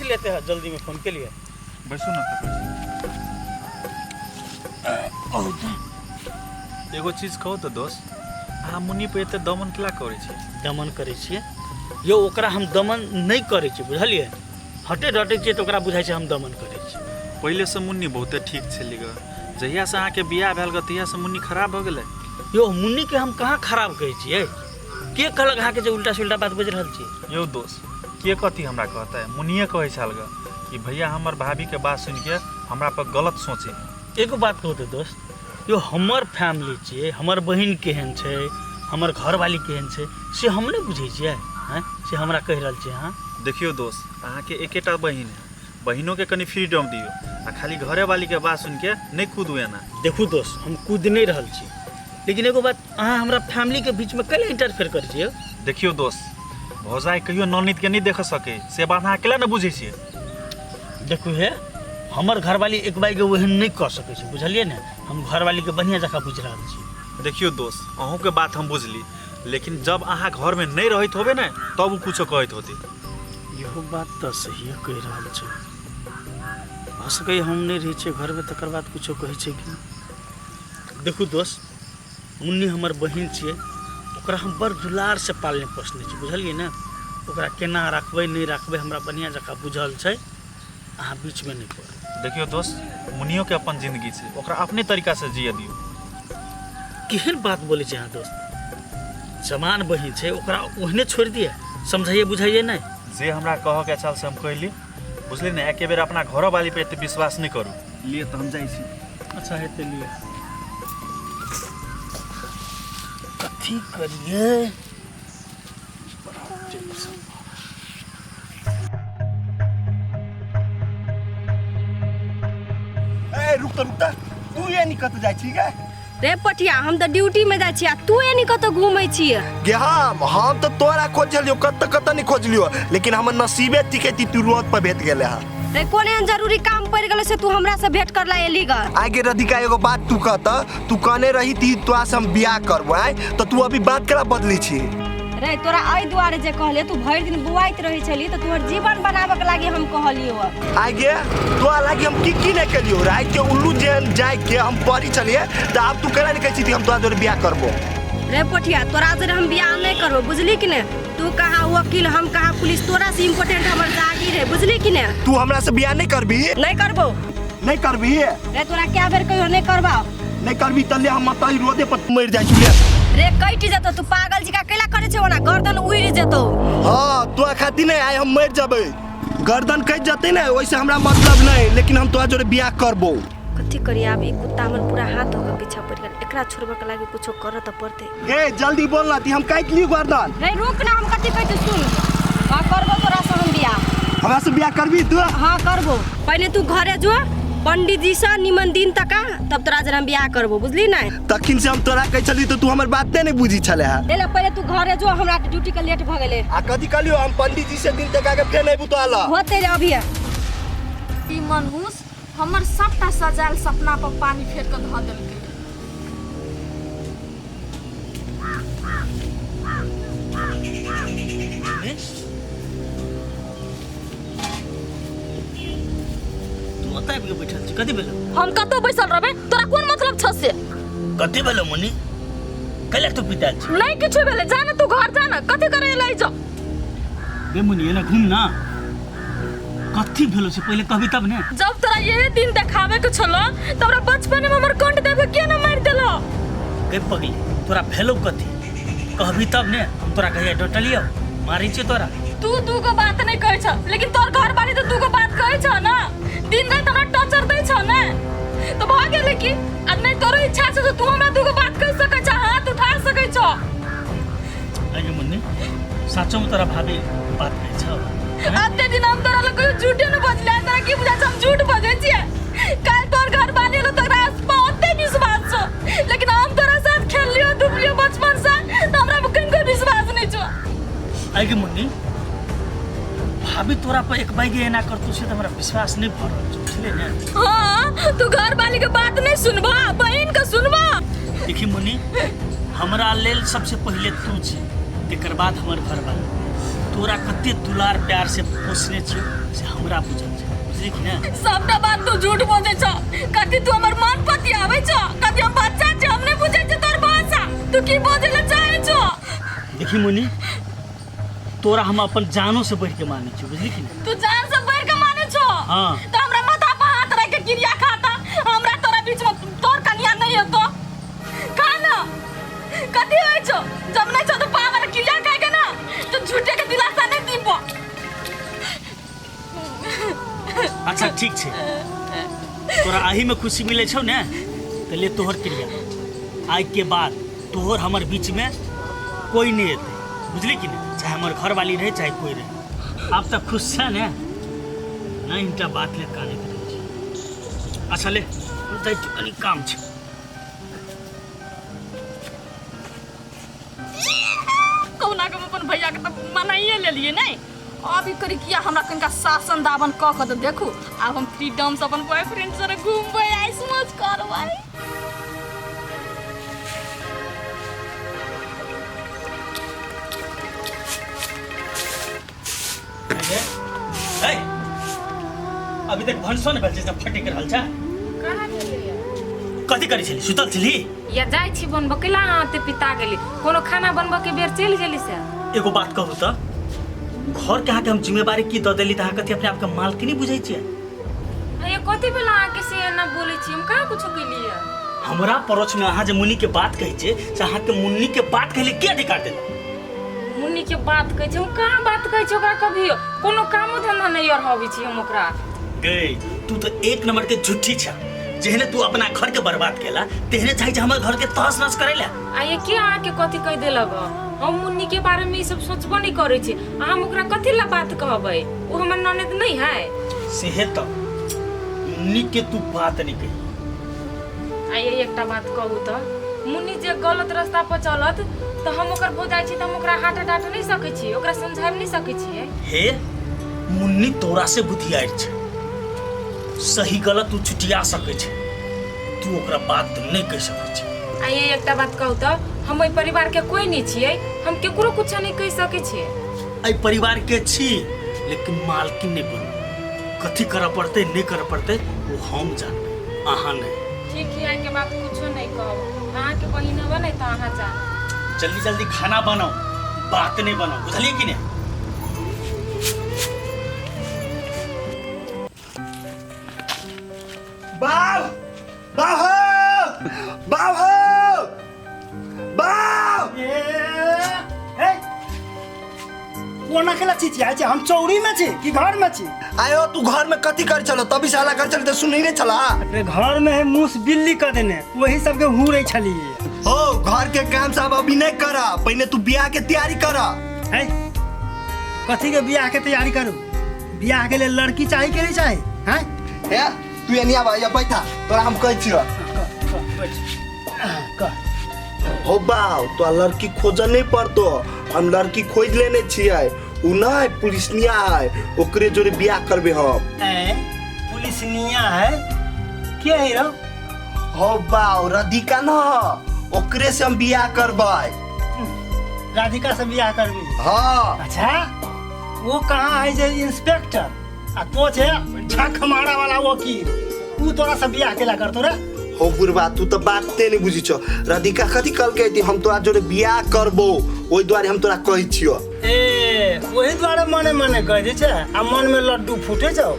लेते हैं जल्दी में फोन के लिए। बैसू ना तऽ। एगो चीज कहू तऽ दोस्त, अहाँ मुन्नी पर एते दमन केला करै छी? दमन करै छियै यौ? ओकरा हम दमन नहि करै छियै, बुझलियै? हटे डटै छियै तऽ ओकरा बुझाइ छै हम दमन करै छियै। पहिलेसँ मुन्नी बहुते ठीक छलै ग, जहियासँ अहाँके बियाह भेल ग तहियासँ मुन्नी खराब भऽ गेलै। यौ, मुन्नीके हम कहाँ खराब कहै छियै? के कहलक अहाँके जे उल्टा सुल्टा बात बाजि रहल छियै? यौ दोस्त, के कथी हमरा कहतै, मुन्निए कहै छल ग कि भैया हमर भाभीके बात सुनिके हमरा पर गलत सोचे। एगो बात कहू तऽ दोस्त, यौ हमर फैमिली छियै, हमर बहिन केहन छै, हमर घरवाली केहन छै से हम नहि बुझै छियै? आँय, से हमरा कहि रहल छियै अहाँ? देखियौ दोस्त, अहाँके एकेटा बहिन है, बहिनोके कनि फ्रीडम दियौ आ खाली घरेवालीके बात सुनिके नहि कूदू एना। देखू दोस्त, हम कूदि नहि रहल छी, लेकिन एगो बात, अहाँ हमरा फैमिलीके बीचमे कैला इंटरफेयर करै छियै? देखियौ दोस्त, भौजाइ कहियो ननदिके नहि देख सकै, से बात अहाँ अकेला नहि बुझै छियै। देखू हे, हमर घरवाली एक बाइके ओहन नहि कऽ सकै छै, बुझलियै ने? हम घरवालीके बढ़िआँ जकाँ बुझि रहल छी। देखियौ दोस्त, अहूँके बात हम बुझली, लेकिन जब अहाँ घरमे नहि रहैत होबै ने तब ओ कुछो कहैत होतै। इहो बात तऽ सहिए कहि रहल छै। भऽ सकैए हम नहि रहै छियै घरमे तकर बाद कुछो कहै छै कि। देखू दोस्त, मुन्नी हमर बहिन छियै, ओकरा हम बड़ दुलारसँ पालने पोसने छी, बुझलियै ने? ओकरा केना राखबै नहि राखबै हमरा बढ़िआँ जकाँ बुझल छै, अहाँ बीचमे नहि पड़ू। देखियौ दोस्त, मुन्नियोके अपन जिंदगी छै, ओकरा अपने तरीकासँ जियऽ दियौ। केहन बात बोलै छै अहाँ दोस्त? जवान बहिन छै, ओकरा ओहने छोड़ि दिअ, समझाइए बुझाइए नहि? जे हमरा कहऽके छल से हम कहली, बुझली ने? एके बेर अपना घरोवाली पर एते विश्वास नहि करू। लिए तऽ हम जाइ छी। अच्छा हेतै, लिअ। कथी करियै, बड़ा टेंशन। ए रुक त, रुक त, तू ये नहीं कत जाइ छी गे? रे पटिया, हम तऽ ड्यूटी में जाइ छी आ तू एनी कतऽ घूमै छी? गे हम तऽ तोरा खोजलियो, कत कत नहीं खोजलियो, लेकिन हमर नसीबे टिकेती तू रोड पर भेट गेले हा। रे, कोन एहन जरूरी काम पड़ि गेलै से तू हमरा से भेंट करला एली ग? आगे राधिका, एगो बात तू कहत, तू कहने रही ती तोरा से हम बियाह करबो, आय तऽ तू अभी बात केला बदली छी? रे, तोरा एहि दुआरे जे कहलियै, तू भरि दिन बुआइत रहै छली तऽ तोहर जीवन बनाबऽ के लागी हम कहलियौ। आइ गे, तोरा लागी हम की की नहीं केलियो? राति के उल्लू जेहन जाय के हम पढ़ी छलियै, तऽ आब तू केला नहीं कहै छी कि हम तोरा जोरे बियाह करबो? रे पोठिया, तोरा जरे हम बियाह नहीं करबो, बुझली कि ने? तू कहाँ वकील, हम कहाँ पुलिस, तोरा से इम्पोर्टेंट हमर जागीर है, बुझली कि ने? तू हमरा से बियाह नहीं करबी? नहीं करबो। नहीं करबी? रे, तोरा क्या बेर कहियो नहीं करबा। नहीं करबी तऽ ले, हम मताई रोडे पर मरि जाइ छी ले। रे, कटि जेतौ, तू पागल जिका कैला करै छै ओना? गर्दन उड़ि जेतौ। हाँ, तोरा खातिर नहीं आइ हम मरि जबै, गर्दन कटि जेतै ने ओहिसे हमरा मतलब नहीं, लेकिन हम तोरा जोरे बियाह करबो। कथी करी आब? ई कुत्ता हमर पूरा हाथ धो के पीछा पड़ि गेल, एकरा छोड़बऽ के लागी कुछो करऽ तऽ पड़तै। ए जल्दी बोल ना ती हम काटि ली गर्दन। रे रुक ना, हम कथी कहै छी सुन। हाँ, करबो तोरा से हम बियाह। हमरा से बियाह करबी तू? हाँ करबो। पहले तू घरे जो, पंडित जी से निमन दिन तका, तब तोरा जरा हम बियाह करबो, बुझली ना? तखन से हम तोरा कहै छली तऽ तू हमर बाते नहीं बुझी छले है। ले पहले तू घरे जो, हमरा ड्यूटी के लेट भ गेलै। आ कथी कहलियो, हम पंडित जी से दिन तका के फेर अयबू तो आला होते रे अभी। ई मनहूस हमर सबटा सजायल सपना पर पानी फेर कऽ धऽ देलकै। तू ओतऽ आबि कऽ बैठल छी, कथी भेलौ? हम कतौ बैसल रहबै, तोरा कोन मतलब छौ से? कथी भेलौ मुन्नी, कैला तू पिताल छी? नहीं किछु भेलै, जा ने तू घर जा ने, कथी करे एलै जो? बे मुन्नी, एना घूम ना, कथी भेलो से पहिले कहबी तब ने। जब तोरा यही दिन देखावे के छलो त हमरा बचपन में हमर कंठ देबे के न मार देलो? गई पगली, तोरा भेलो कथी कहबी तब ने। हम तोरा कहिया डटलियो, मारी छी तोरा? तू दूगो बात नहीं कहै छ, लेकिन तोर घर वाली तो दूगो बात कहै छ ना, दिन रात हमरा टॉर्चर दै छ ने, तो भ गेलै की? आ नहीं तोरो इच्छा छ तो तू हमरा दूगो बात कह सकै छ, हाथ उठा सकै छ। अरे मुन्नी, साचो में तोरा भाभी बात कहै छौ? अते दिन हम तोरा लग कहियो झूठे न बजले, तोरा की बुझा छ हम झूठ बजै छियै? काल्हि तोर घर वाली एलो तोरा पर ओते विश्वास छौ, लेकिन हम तोरा साथ खेललियो धुपलियो बचपन से, त हमरा पर कनिको विश्वास नहीं छौ। आइ गे मुन्नी, भाभी तोरा पर एक बाइगे एना करतौ से त हमरा विश्वास नहीं भऽ रहल छौ, बुझलियै ने? हाँ, तू घर वाली के बात नहीं सुनबा, बहिन के सुनबा। देखी मुन्नी, हमरा लेल सबसे पहिले तू छी, तेकर बाद हमर घरवाली। तू तोरा कते दुलार प्यार से पोसने छियौ से हमरा बुझल छै, बुझली कि ने? सबटा बात तू झूठ बजै छ। कथी तू हमर मन पतियाबै छ? कथी हम बच्चा छी, हम नहि बुझै छी तोर भाषा, तू की बजै लए चाहै छ? देखी मुन्नी, तोरा हम अपन जानो से बढ़ के मानै छियौ, बुझली कि ने? तू जान से बढ़ के मानै छो? हाँ। तो हमरा माथा पर हाथ रख के क्रिया खाता, हमरा तोरा बीच में तोर कनिया नहीं हेतो। खा ना, कथी होइ छौ? जब नहीं छौ तो पावर क्रिया खाए के ना तो झूठे के दिलासा नहीं दीबो। अच्छा ठीक छै, तोरा अही में खुशी मिलै छौ ने तऽ ले तोहर क्रिया। आइ के बाद तोहर हमर बीच में कोई नहीं एतै, बुझली कि ने? चाहे हमर घरवाली रहे चाहे कोई रहे। आब तऽ खुश छै ने? नहीं टा बात ले कानैत रहै छै। अच्छा ले, जाइ छी, कनि काम छै। कहुना के हम अपन भैया के तऽ मनाइए लेलिए नहीं। अब ई करी किया हमरा कनिका शासन दाबन कऽ कऽ तऽ देखू, आब हम फ्रीडम से अपन बॉयफ्रेंड सरे घूमबै, ऐश मौज करबै। ए, अभी तक भनसो नहि भेल छै, सब फटकि रहल छै। कहाँ गेलैया? कथी करै छली? सुतल छली? या जाइ छी बनबऽ, कैला अहाँ एते पिता गेली? कोनो खाना बनबऽ के बेर चलि गेली से? एगो बात कहू तऽ, घर के अहाँके हम जिम्मेवारी की दऽ देली तऽ अहाँ कथी अपने आपके मालकिनी बुझै छियै? ये कथी भेल अहाँके से एना बोलै छी? हम कहाँ कुछो केलियै? हमरा परोक्ष में अहाँ जे मुन्नी के बात कहै छियै से अहाँके मुन्नी के बात कहै के अधिकार देलक? मुन्नी के बात कहै छी? हम कहाँ बात कहै छी ओकरा कभियो? कोनो कामो धंधा नहि अरहबै छी हम ओकरा। गई तू तो एक नंबर के झूठी छ, जेहने तू अपना घर के बर्बाद केला तेहने चाहे छै हमर घर के तहस नहस करै ला। आ ये के अहाँके कथी कहि देलक? हम मुन्नी के बारे में ई सब सोचबो नहीं करै छी। हम ओकरा कथी ला बात कहबै? ओ हमर ननद नहीं है। सेहे तऽ मुन्नी के तू बात नहीं कही। आ ये एकटा बात कहू तऽ, मुन्नी जे गलत रास्ता पर चलत तऽ हम ओकर भौजाइ छी तऽ हम ओकरा हाथ डाँट नहीं सकै छी, ओकरा समझाबि नहीं सकै छियै। हे मुन्नी तोरा से बुधियार छै, सही गलत तू छुटिया सकै छै, तू ओकरा बात नहीं कहि सकै छै। आ ये एकटा बात कहू तऽ, हम एहि परिवार के कोई नहीं छियै, हम केकरो कुछ नहीं कहि सकै छियै। एहि परिवार के छी लेकिन मालकिन नहीं बनू, कथी करऽ पड़तै नहीं करऽ पड़तै वो हम जानबै, अहाँ नहीं। ठीक है, आइके बात कुछो नहीं कहब, अहाँके बहिन हबे नहीं तऽ अहाँ जानब। जल्दी जल्दी खाना बनाओ, बात नहीं बनाओ, बुझलिए कि नहीं? बाप बाप हो, बाप हो, बाप। ए, कोना केला चिचियाइ छै? हम चौरी में छी कि घर में छी? आयो तू घर में कथी कर चलो तभी साला कर चल त सुनी नहीं चला। अरे घर में है मूस बिल्ली क देने, वही सबके हुरै छलिए। हो घर के काम सब अभी नहीं करा, पहले तू बियाह के तैयारी करा। है कथी के बियाह के तैयारी करू? बियाह के लिए लड़की चाही के नहीं चाही? हैं ए तू एनिया बा, या बैठा, तोरा हम कहै छियो। कह। हो बाव, तो लड़की खोज नहीं पड़तो, हम लड़की खोज लेने छियै, उ नहीं पुलिसनिया है, ओकरे जोरे बियाह करबे हम। ए पुलिसनिया है के है रो? हो बाव, राधिका न, ओकरे से हम बियाह करबै। राधिका से बियाह करबी? हाँ। अच्छा वो कहाँ है जे इंस्पेक्टर आ तो छे झक मारा वाला वकील, उ तोरा से बियाह केला करतो रे? हो बुढ़बा, तू तो बाते नहीं बुझी छो। राधिका कथी कहलकै कि हम तोरा जोरे बियाह करबो, ओहि दुआरे हम तोरा कहै छियो। ए ओही दुआरे मने मने कह दे छे आ मन में लड्डू फूटे छौ।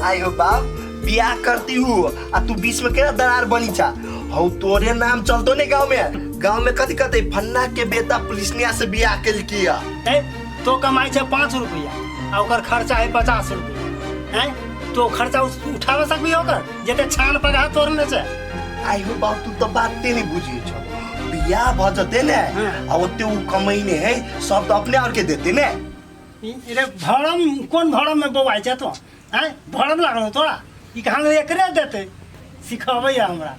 आई हो बाप, बियाह करती हूँ आ तू बीच में केना दरार बनी छा? हौ तोरे नाम चलतो ने गांव में, गांव में कथी कहते फन्ना के बेटा पुलिसनिया से बियाह केलकिया। ए तो कमाई छे 5 रुपया आ ओकर खर्चा है 50 रुपया। हैं तो खर्चा उठावे सकबी ओकर जते छान पगा तोड़ने छे? आई हो बाप, तू तो बाते नहीं बुझी छो। बियाह भ जते ने आ ओते उ कमैने है सब तो अपने और के देते ने। रे भरम कोन भरम में बौआइ छे तो? हैं भरम लागल तोरा? ई कहाँ एकरे देते सिखाबै हमरा,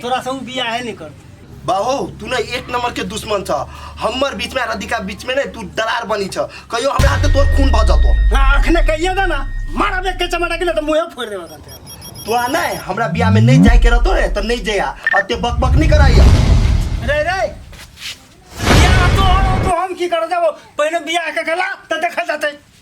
तोरा से उ बियाह नहीं करते। बाहो तू ना एक नंबर के दुश्मन छ, हमर बीच में राधिका बीच में ने तू दरार बनी छ, कहियो हमरा हाथ तोर खून भ जतो। हां अखने कहिए दे ना, मारा देख के चमड़ा के तो मुंहे फोड़ देबो तते। तो आ नहीं हमरा बियाह में नहीं जाए के रहतो रे त नहीं जाया, अते बक बक नहीं कराइया। रे रे बियाह तो तो हम की करऽ जाबो, पहिने बियाह के गेला तऽ देखल जेतै।